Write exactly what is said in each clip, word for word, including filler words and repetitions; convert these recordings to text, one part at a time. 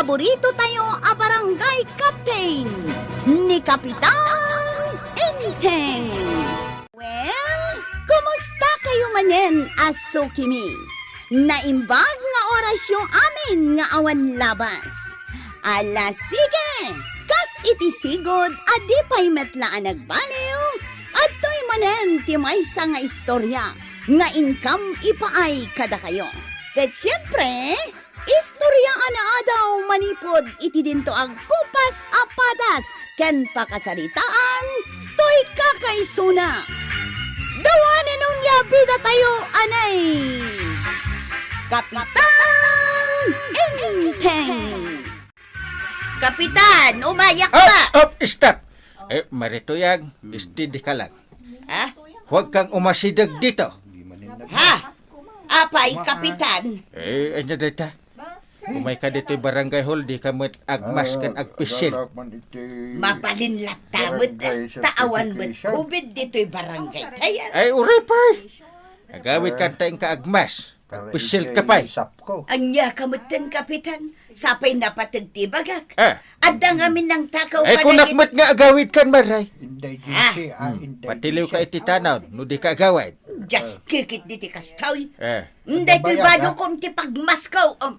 Paborito tayo a barangay captain, ni Kapitan Enteng. Well, kumusta kayo manen a sukimi? Naimbag nga orasyo amin nga awan labas. Ala, sige! Kas iti sigud a di pay met la a nagbaliw, adtoy manen ti maysa nga istorya nga inkam ipaay kadakayo. Ket siempre, istorya a naadaw manipud iti dinto a gupas a padas ken pakasaritaan toy kakaisuna. Dawanen onia bida tayo, anay! Kapitan Enteng! Kapitan, umayak ka! Up, up, stop! Eh, Marituyang, steady ka lang. Ha? Huwag kang umasideg dito. Ha? Apay, Kapitan? Eh, anya dayta? Umay ka ditoy barangay hall, di ka met agmask ken agpisil. Mabalin latta met, ta awan met covid ditoy barangay tayo. Ay, uray pay! Agawid ka ta inka agmask. Agpisil ka pay. Ania ka metten, Kapitan? Sapay napateg ti bagak. Ah. Adda ngamin nangtakaw. Ay, kunak met nga agawid kan, Maray. Inday J C, ah, Hmm. Inday Patiliw ka J C. Iti tanaw, no di ka agawid. Just kikit diti kastoy. Eh. Inday Adda bayad, ha? Ti pagmasko. Um,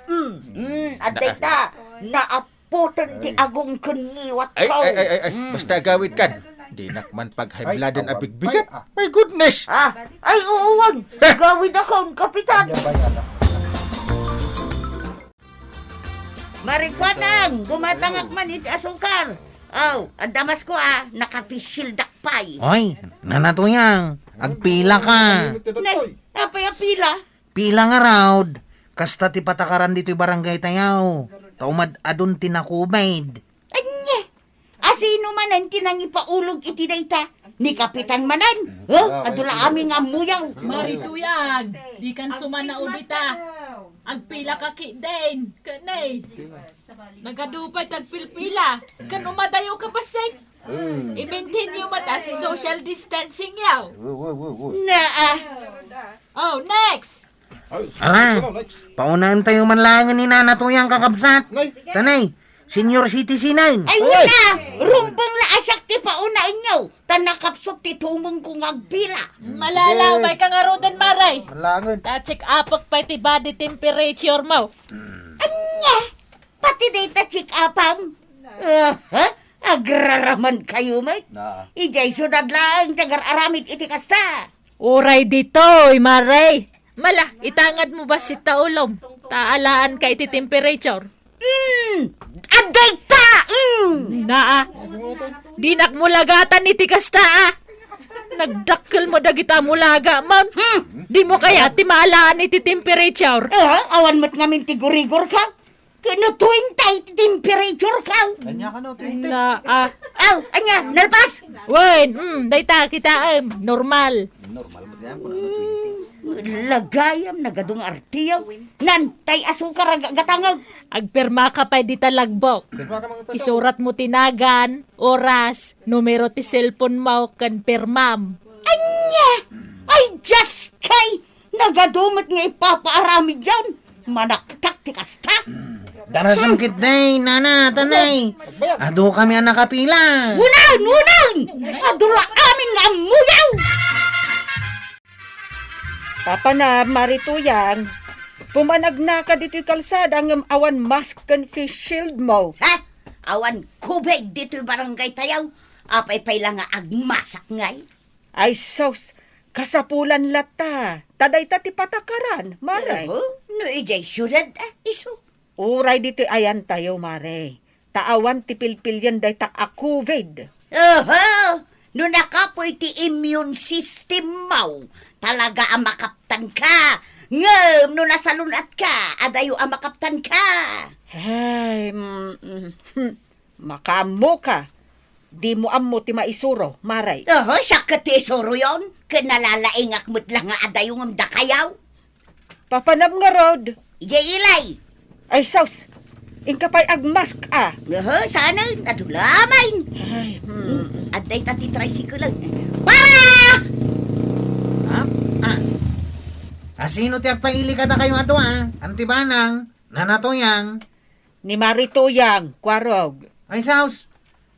mm, mm, adda ita. Naap- Puten ti agong ken ngiwat Ay, ko. Ay, ay, ay, ay, Mm. Basta agawid kan. Dinak man pag-high Ay, blood and awan abigbigat. Pay, ah. My goodness! Ah, ay, uwan. Agawid akon, Kapitan. Anya ba yan, ah? Marikuanang, gumatangak man iti asukar. Aw, adda masko, ah, nakapisildak pay. Oy, nanatuyang, agpila ka. Nay, apay a pila? Pila ngarud, kasta ti patakaran ditoy barangay tayo. Ta umad-adun ti nakubed. Anya? Asino manen ti nangipaulog iti dayta? Ni Kapitan manen? Huh? Adu la amin nga ammoyo. Marituyag, di kan sumanaw dita. Agpila ka ki den, kanay. Nagadu pay ti agpilpila. Kan umadayo ka bassit. I-maintain yo met a si social distancing yo. Naa. Oh, next. Ala, paunaan tayo man laeng ni Nana Tuyang, kakabsat. Nay. Tanay, senior citizen ay. Ay, wala. Rumbeng la a siak ti paunaan yo. Ta nakapsut ti tumeng ko nga agpila. Malalaw, may kangaruden, Maray. Malangen. Ta check upek pay ti body temperature mo. Anya? Pati dayta check upam? Aha, agraraman kayo met. Idiay siudad laeng ti agar-aramid iti kasta. Uray ditoy, Maray. Mala, itangad mo bassit ta ulom. Ta alaanka iti temperature. Mm, adda ita. Mm. Naa. Dinak mulagatan iti kasta, ah. Nagdakkel mo dagita mulaga, man. Hmm. Di mo kaya ti maalaan iti temperature? Eh, awan met ngamin ti gurigor ka? Kano twenty ti temperature ka? Anya kano twenty? Na, ah. Aw, anya, nalpas? Wen, mm, dayta, kitaem, normal. Normal mo yan, kung ano twenty. Hmm, lagayam, nagadong artiyaw. Nan, tay asukar, ag-, agatangag. Agpirma ka pay dita lagbok. Pirma ka, mga pato. Isurat mo ti nagan, oras, numero ti cellphone mo, ken pirmam. Anya? Ay, just kay! Nagadu met nga ipapaaramid yan. Manaktak ti kasta. Darasem ketdi, nana, tanay. Adu kami a nakapila. Unan, unan! Adu la amin nga ammoyo! Papa na, Marituyang, pumanagnaka ditoy kalsada ngem awan mask ken face shield mo. Ha? Awan covid ditoy barangay tayo. Apay pay la nga agmasak ngay? Ay sus, kasapulan latta. Ta dayta ti patakaran, Mare. Oho, no idiay siudad, ah, isu. Uray ditoy ayantayo, Mare. Ta awan ti pilpilian dayta a covid. Oho, no nakapuy ti immune system mo, talaga a makaptanka. Ngem no nasalun-atka, adayo a makaptanka. Ay, mm, mm, hmm. Makaammoka. Dimo ammo ti maisuro, Mare. Oho, siak ket ti isuroyon. Ken nalalaingak met la nga adayo ngem dakayo. Papanam ngarud. Idiay ilay. Ay, sus. Inka pay agmask, ah. Oho, saanen. Adu la amin. Ay, hmm. Adda ita ti tricycle. Para! Ah? Ah. Asino ti agpaili kadakayo a dua? Anti Banang, Nana Tuyang. Ni Mari Tuyang, Kuarog. Ay, sus!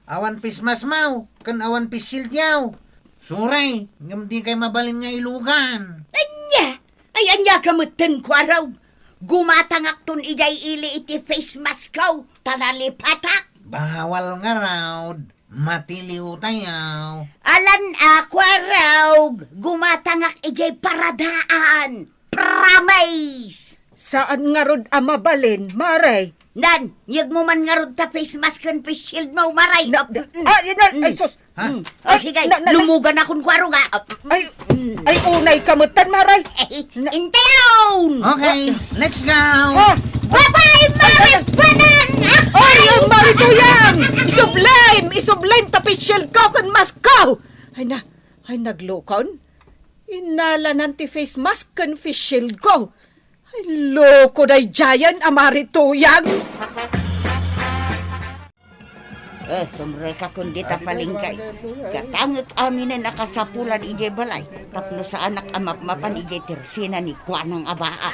Awan face mask-maw, ken awan face shield-yaw. Sorry, ngem dikay mabalin nga ilugan. Ania? Ay, ania ka metten, Kuarog? Gumatangakton idiay ili iti face mask-ko, ta nalipatak. Bawal ngarud, matiliwtayo. Alan a, Kuarog, gumatangak idiay paradaan. Promise! Saan ngarud a mabalin, Mare? Nan, yegmo man ngarud ta face mask ken face shield-mo, Mare. Na, ah, yun na, ay, sus. Ha? Mm. O, ay, sige, na, na, na. Lumuganakon, Kuarog, a. Ay, mm, ay, unay ka metten, Mare. Eh, na. Intayon! Okay, ah, let's go! Ah. Bye-bye, Mare Banang! Ay, ay, Mare Tuyang! Isublim! Isublim ta face shield-ko ken mask-ko! Ay na, ay, naglukon? Inalanan ti face mask ken face shield-ko. Ay, loko daydiayen a Mare Tuyang! Eh, sumrekakon dita palengke. Katangek aminen a kasapulan idiay balay tapno saanak a mapmapan idiay tersena ni kuanang a baa.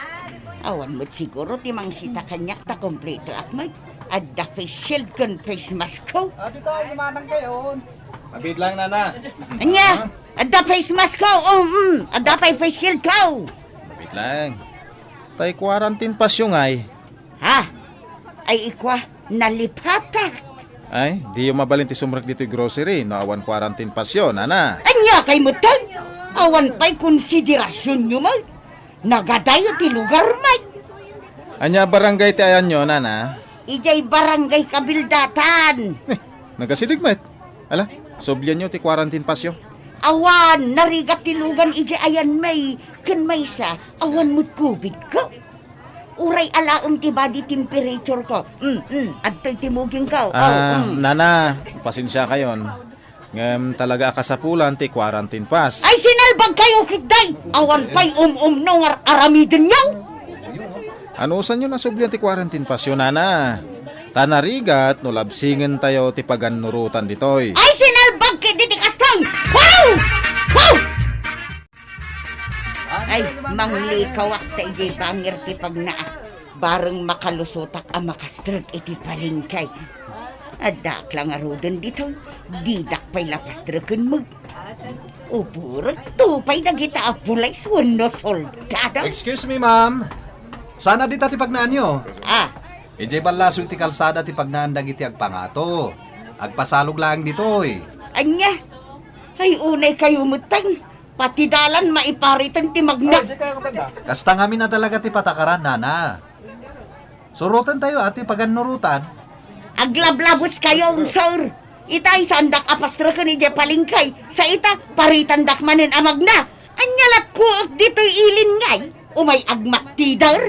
Awan met siguro ti mangsita kaniak ta kompletoak met. Adda face shield ken face mask-ko. Adi tayo, lumatang kayo. Mabit lang, nana. Ania? Adda face mask-ko. Um, mm. Adda pay face shield-ko. Mabit lang. Tay quarantine pass-yo ngay. Ha? Ay, ikua, nalipatak. Ay, diyo mabalin ti sumrek ditoy grocery no awan quarantine pass-yo, nana. Ania kay metten? Awan pay konsiderasionyo met. Nagadayo ti lugar met. Ania barangay ti ayanyo, nana? Idiay barangay Kabildatan. Eh, nagasideg met. Ala, sublianyo ti quarantine pass-yo. Awan, narigat ti lugan idiay ayan met, ken maysa, awan met covid-ko. Uray alaem ti body temperature-ko. Mm, mm, adtoy ti mugingko. Ah, mm. Nana, pasensiakayon. Ngem talaga a kasapulan ti quarantine pass. Ay, sinalbagkayo ketdi! Awan pay um-umno nga ar-, aramidenyo! Anusanyo nasublian ti quarantine pass-yo, nana? Ta narigat no labsingentayo ti pagannurotan ditoy. Ay, sinalbag ketdi ti kastoy! Wow! Wow! Ay, manglikawak ta idiay bangir ti pagnaak. Bareng makalusotak a makastrek iti palengke. Addaak la ngaruden ditoy, didak pay la pastreken met. Uburek to pay dagita a pulis wenno soldado. Excuse me, ma'am. Saan a dita ti pagnaanyo? Ah. Idiay ballaso iti kalsada ti pagnaan dagiti agpangato. Agpasalog laeng ditoy. Ania? Ay, unay kayo metten. Pati dalan maipariten ti magna. Kasta ngamin a talaga ti patakaran, nana. Surotentayo a ti pagannurotan. Aglablabeskayon, sir. Itay, saandak a pastreken idiay palengke. Sa ita, paritandak manen a magna. Ania latkuek ditoy ilin ngay? Umay agmattider?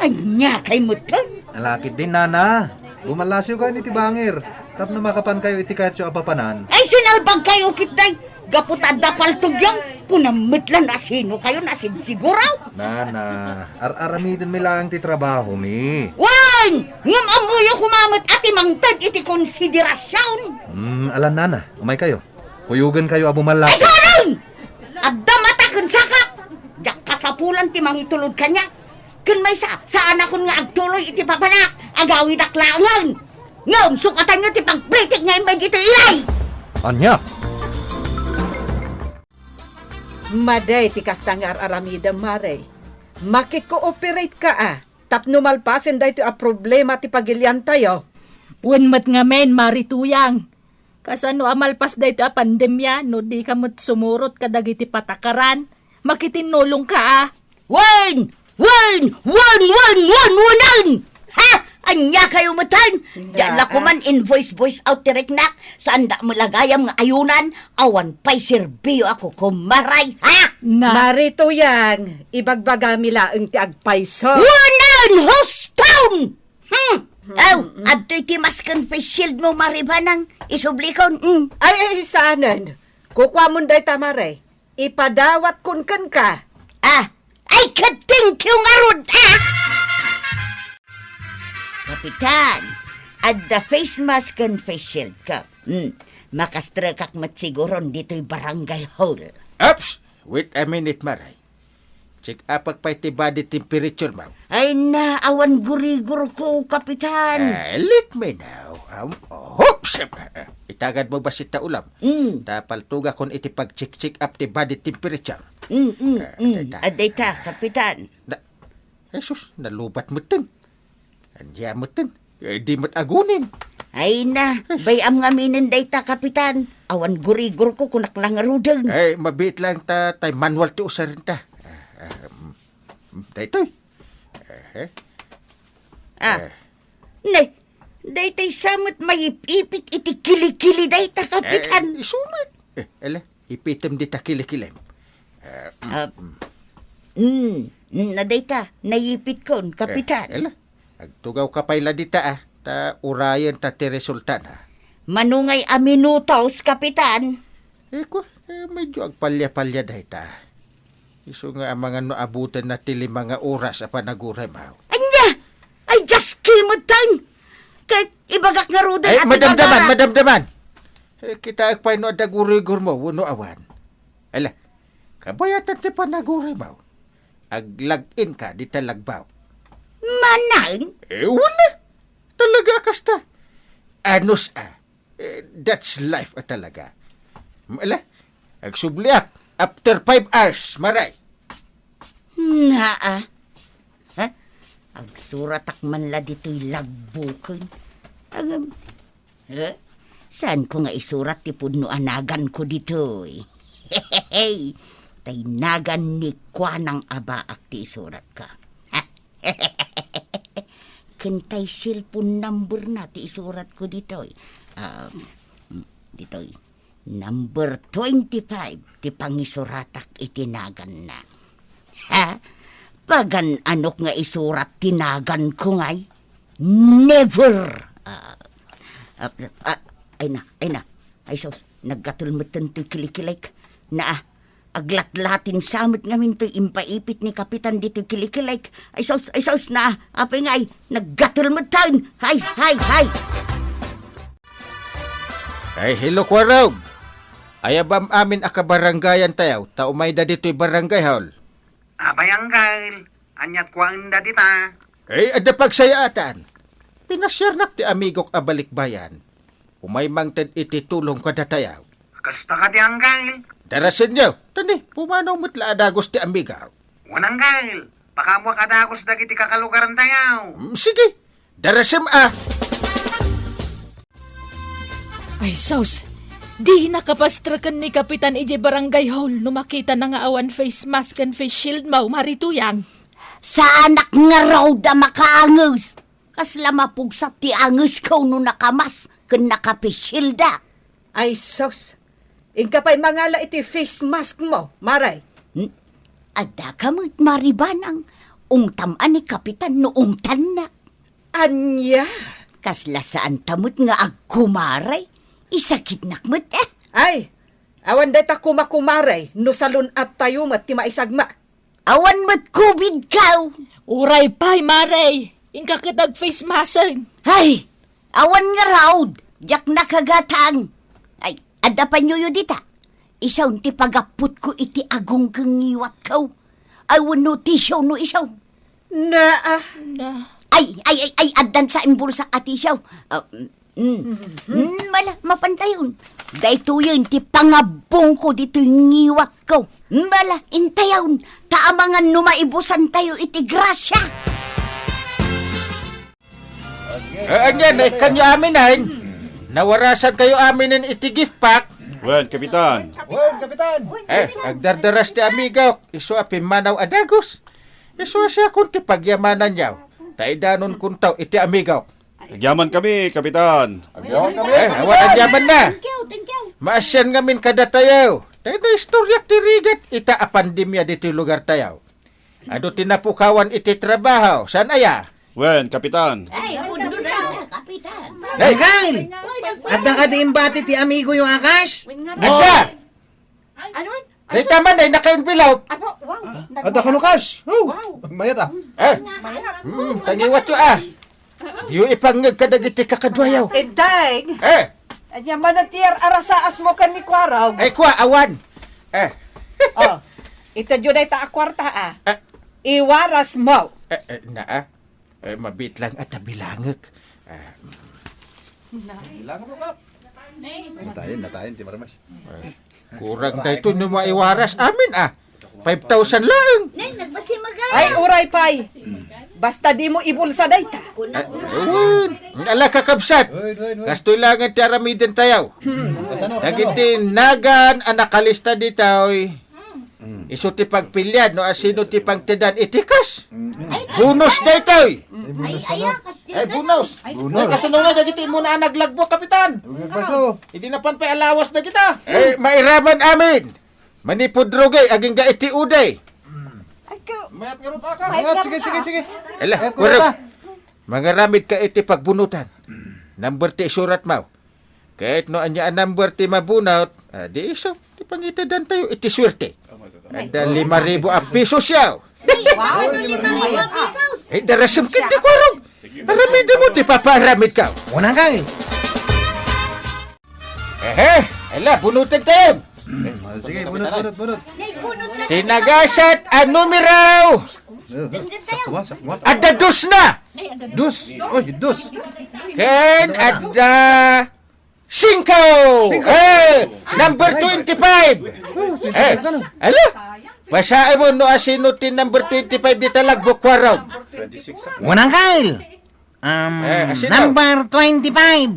Ania kay metten? Alakid din, nana. Bumallasiw kayo iti bangir. Tapno makapankayo iti kayatyo a papanan. Ay, sinalbag kayo ketdi. Gapu ta adda paltogyo, kunam met la no sino kayo nasinsiguro. Nana, ar-aramidenmi laeng ti trabahomi. Wen! Ngem ammoyo koma met a ti mangted iti konsiderasion. Hmm, alan, nana, umay kayo. Kuyogen kayo a bumallasi. Ay, sorry! Adda mata ken sakak! Diak kasapulan ti mangitulod kaniak. Ken maysa, saanakon nga agtuloy iti papanak, agawidak laengen. Ngem, sukatanyo ti pagpritik nga immay ditoy ilay! Ania? Madi ti kasta nga ar-aramidem, Mare. Makikooperate ka, a, tapno malpasen daytoy a problema ti pagiliantayo. Wen met ngamin, Mare Tuyang. Kasano a malpas daytoy a pandemia no dika met sumurot kadagiti patakaran? Makitinnulongka, a. Wen! Wen! Wen! Wen! Wen! Wenen! Ha? Ania kayo metten? Diak la koman in-voice voice out ti riknak. Saanda met la gayam nga ayunan. Awan pay serbio a kukumaray. Ha? Na- Mare Tuyang, ibagbagami laeng ti agpayso. Wenen! Huston! Hmm. Aw, adtoy ti mask ken face shield-mo, Mare Banang. Isublikon. Hmm. Ay, ay, saanen. Kukuamon dayta, Mare. Ipadawatkon kenka. Ah, ay, ket thank you ngarud, ah! Kapitan, adda face mask ken face shield-ko. Hmm. Makastrekak met siguron ditoy barangay hall. Ups! Wait a minute, Mare. Check-upek pay ti body temperature mo. Ay na, awan gurigor ko, Kapitan. Eh, let me know. Um, hoops! Itagad mo ba sita ulam? Mm. Ta paltugakon iti pag-check-check up ti body temperature. Mm, mm, Ah, mm. Dayta. Adayta, Kapitan. Na, Jesus, nalubat mo din. Ania met ten? Eh, di met agunin. Ay na, bay-am ngaminen dayta, Kapitan. Awan gurigor ko, kunak la ngaruden. Eh, mabiit lang ta, tay manual ti usaren ta. Ah, ah, mm, mm, daytoy. Eh, eh. Ah. Eh. Nay, daytay sa met mayip-ipit iti kilikili dayta, Kapitan. Eh, isu met. Eh, ala, ipitem dita kilikilem. Eh, mm, Ah, mm. Mm, mm, na dayta, nayipitkon, Kapitan. Eh, ala. Agtugawka pay la dita, ah, ta urayen ta ti resultana. Mano ngay a minutos, Kapitan? Eh, ku, eh, medyo agpalya-palya dayta. Isu nga amangan no abutenna ti lima nga oras a panaguray, maw. Ania? Ay, just kimet time! Ket ibagak ngaruden Ay, a madamdaman, tigagara. madamdaman! Eh, kitaek pay no adda gurigor mo, wenno awan. Ala, kabayatan ti panaguray mo. Aglag-in ka dita lagbaw. Manang? Eh, wala. Talaga a kasta. Anus a. Eh, that's life a talaga. Ala, agsubliak. After five hours, maray. Naa. Ha? Agsuratak man la ditoy lagbuken. Agam-, Eh? Saanko nga isurat ti pudno a naganko ditoy? Tay nagan ni Kuanang Abaak ti isuratko. Ken tay cellphone number na ti isuratko ditoy. Ah, mm, ditoy. Number twenty-five ti pangisuratak iti naganna. Ha? Pagan-anok nga isurat ti naganko ngay? Never! Ah, ah, ah, ay na, ay na. Ay sus, naggatel metten toy kilikilek. Naa, aglatlatin sa met ngamin toy impaipit ni Kapitan ditoy kilikilek. Ay sus, ay sus, naa, apay ngay, naggatel metten. Hay, hay, hay! Ay, hello, Kuarog. Ayabam amin a kabarangayan tayo, ta umayda ditoy barangay hall. Apay, Angkel, aniat kuaenda dita? Ay, adda pagsayaatan. Pinasiarnak ti amigok a balikbayan. Umay mangted iti tulong kadatayo. Kasta kadi, Angkel? Darasenyo, tani, pumanaw met la a dagus ti amigo. Wen, Angkel, pakaammoak a dagus dagiti kakalugarantayo. Mm, sige, darasem a. Ay, sus! Di nakapastreken ni Kapitan idiay barangay hall no makitana nga awan face mask ken face shield mo, Mari Tuyang. Saanak ngarud a makaanges. Kasla mapugsat ti angesko no naka-mask ken naka-face shield a. Ay, sus! Inka pay mangala iti face mask mo, Mare. Hmm? Addaka met, Mari Banang. Ungtam a ni Kapitan no ungtannak. Ania? Kasla saanta met nga agkumare. Isakitnak met, eh. Ay, awan dayta kumakumare no salun-attayo met ti maisagmak. Awan met COVID ka. Uray pay, Mare. Inka ket ag-face mask. Ay, awan ngarud. Diak nakagatang. Ay, adda panyoyo dita. Isaon ti pagapputko iti agong ken ngiwatko. Ay, wenno tissue no isaon. Naa. Na. Ay, ay, ay, ay, addan sa imbulsak a tissue. Ah, mm, mm, mm, mala, mapantayon. Daytoyen ti pangabbongko ditoy ngiwatko. Mala, intayon. Ta amangan no maibusantayo iti grasya. Eh, ania, naikkanyo aminen? Nawarasankayo aminen iti gift pack? Wen, Kapitan. Wen, Kapitan. Eh, agdardaras ti amigok, isu a pimmanaw a dagus. Isu a siakon ti pagyamananyo, ta idanonkonto iti amigok. Agyaman kami, Kapitan. Agyaman kami, Eh, Kapitan. Awan agyaman na. Thank you, thank you. Maasian ngamin kadatayo. Dayta istoryak ti rigat ita a pandemia ditoy lugartayo. Adu ti napukawan iti trabaho. Saan aya? Wen, Kapitan. Ay, Kapitan. Hey! Kyle! Adda kadi imbati ti amigoyo a cash? Adda! Ano? Dayta man, ay naka-envelope. Apo, wow. Adda kano cash? Oh, Wow. Mayat, ah. Eh, Mayat. Mm, tangiwat yo, ah. Diyo ipangngeg kadagiti kakaduayo. Inday. Eh. Anya man ti ar-, arasaas mo ken ni Kuarog. Ay, kua, awan. Eh. Oh. Ita dayta a kuarta, a. Ah. Iwarasmo. Eh, eh, naa. Eh, mabiit lang a ta bilangek. Ah. Bilang mo, Kap. Natayen, natayen, ti Marmas. Eh, kurang daytoy no maiwaras amin, a. Five thousand laeng. Nay, nagbasimagay. Ay, uray pay. Basta dimo ibulsa dayta. Kuna, kuna. Wen, ala kakabsat. Wen, wen, wen. Kastoy laeng ti aramidentayo. Kasano, kasano? Dagiti nagan a nakalista ditoy. Mm. Isu ti pagpilian no asino ti pangtedan iti kas. Mm. Bonus daytoy. Ay, bonus. Ay, kano? Ay, bonus. Ay, bonus. Ay, kasano nga dagiti immuna a naglagbok, Kapitan? Ay, baso. Idi napan pay alawas dagita. Eh, mairaman amin. Manipud rugi, agingga iti uday. Ay, ko. Mayat nga rupa ka. Mayat, sige, sige, sige. Ala, mayat, kurog. Mayat. Mangaramid ka iti pagbunutan. Number ti isurat mo. Ket no ania a number ti mabunot, a, di isu, ti pangitedantayo iti suerte. Adda lima ribu a pisos yaw. Wow, lima ribu a pisos. Eh, darasem ket ti kurog. Aramidem mo ti papaaramid ka. Unang kang. Ehe, ala, bunutan tayo. Ah, sige, bunot, bunot, bunot. Nay, bunot lang. Ti nagasat a numero. Eh, sakto, sakto. Adda dos na. Dos. Oy, dos. Ken adda singko. Singko. Eh, number twenty-five. Oh, eh, twenty-five ka na. Ala? Basaem mo no asino ti number twenty-five dita lagbok, Warog. Unang kail. Um, eh, asino? Number twenty-five.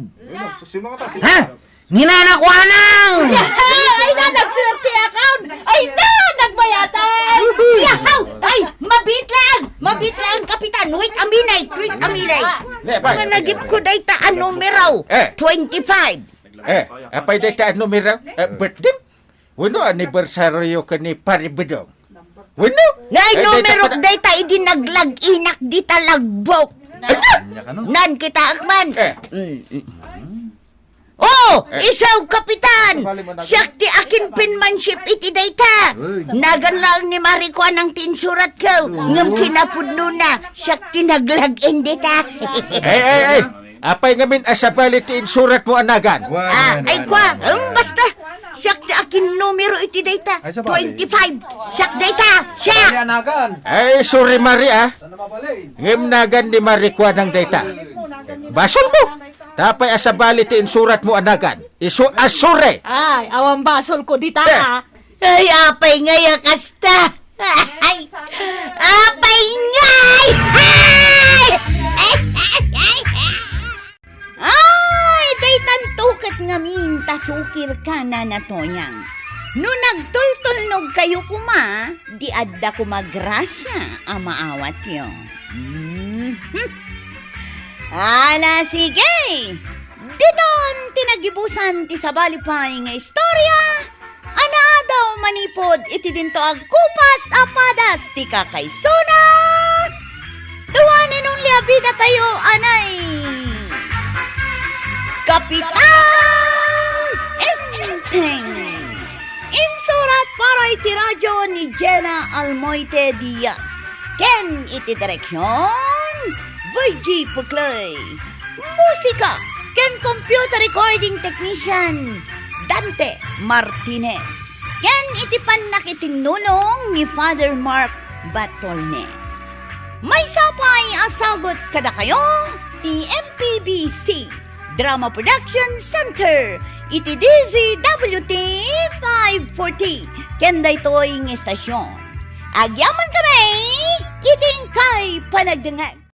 Ha? Ni Nana Kuanang! Ay na, nagswerteakon! Ay na, nagbayatan! Yahaw! Ay, mabitlang! Mabitlang, Kapitan! Wait a minute! Wait a minute! Ne, pay. Malagip ko dayta a numero. Eh. Twenty-five. Eh, apay dayta a numero? Eh, birthday? Wenno anibersaryo ken ni Pare Bedong? Wenno? Ngay, eh, numero dayta idi naglag-inak dita lagbok. Ania? Nan kita, akman. Eh. Mm, mm. Oh, eh. Isu, Kapitan! Siak ti akin penmanship iti dayta. Uy. Nagan laeng ni Mari Kuanang ti insuratko. Uy. Ngem kinapudnona, siak ti naglag-in dita. Eh, eh, eh. Apay ngamin a sabali ti insuratmo a nagan? Wan, ah, wan, ay, wan, kua, wan, wan. Em, basta. Siak ti akin numero iti dayta. Ay, sabali. Twenty-five. Siak dayta. Siak. Sabali a nagan. Ay, sorry, Mari, ah. Saan na mabalin? Ngem nagan ni Mari Kuanang dayta. Basolmo. Apay a sabali ti insuratmo a nagan? Isu a sure. Ay, awan basolko dita, eh, ah. Ay, apay ngay a kasta. Ay, apay ngay! Ay! Ay, daytanto ket ngamin ta sukir ka, Nana Toyang. No nagtultulnog kayo koma, di adda koma grasia a maawatyo. Mhm. Ala, sige! Diton ti nagibusan ti sabali pay nga istorya a naadaw manipud iti dinto agkupas a padas ti kakaisuna. The one and only a bida tayo, anay, Kapitan Enteng. Insurat para iti radio ni Jenna Almoite Diaz. Ken iti direksion, Virgie Puclay. Musika ken computer recording technician, Dante Martinez. Ken iti pannakitinnulong ni Father Mark Batolne. Maysa pay a sagut kadakayo ti M P B C Drama Production Center iti D Z W T five forty. Ken daytoy nga estasion, agyaman kami iti inkay panagdengngeg.